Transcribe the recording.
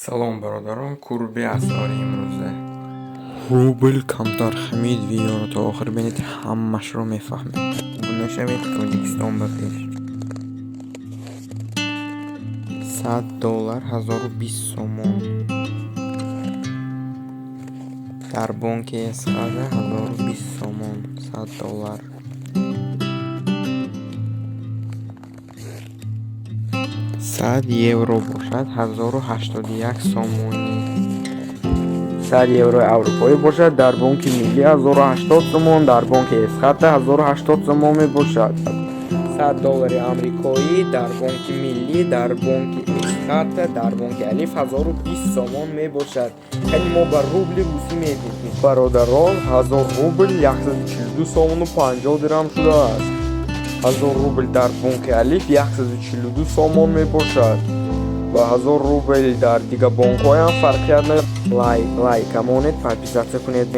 Салом, бародарон, курби асъори имрӯза. Рубл камтар хамид. Видеоро то охир бинед, ҳамашро мефаҳмед. Обуна шавед, Тоҷикистон ба пеш. 100 доллар 1020 сомон. Дар бонки Эсхата 1020 сомон 100 доллар. 100 евро бошад 1081 сомонӣ. 100 еврои аврупоӣ бошад, дар Бонки Миллӣ 1080 сомон, дар бонки Эсхата 1080 сомон мебошад. 100 доллари амрикоӣ дар Бонки Миллӣ, дар бонки Эсхата, дар бонки Алиф 1020 сомон мебошад. Кани мо ба рубли русӣ медиҳем. Бародарон, 1000 рубл 142 сомону 50 дирам шудааст. 1000 рубл дар бонки Алиф 142 сомон мебошад ва 1000 рубл дар дигар бонкҳоям фарқият. Лайк, лайка монед, подписаться кунед.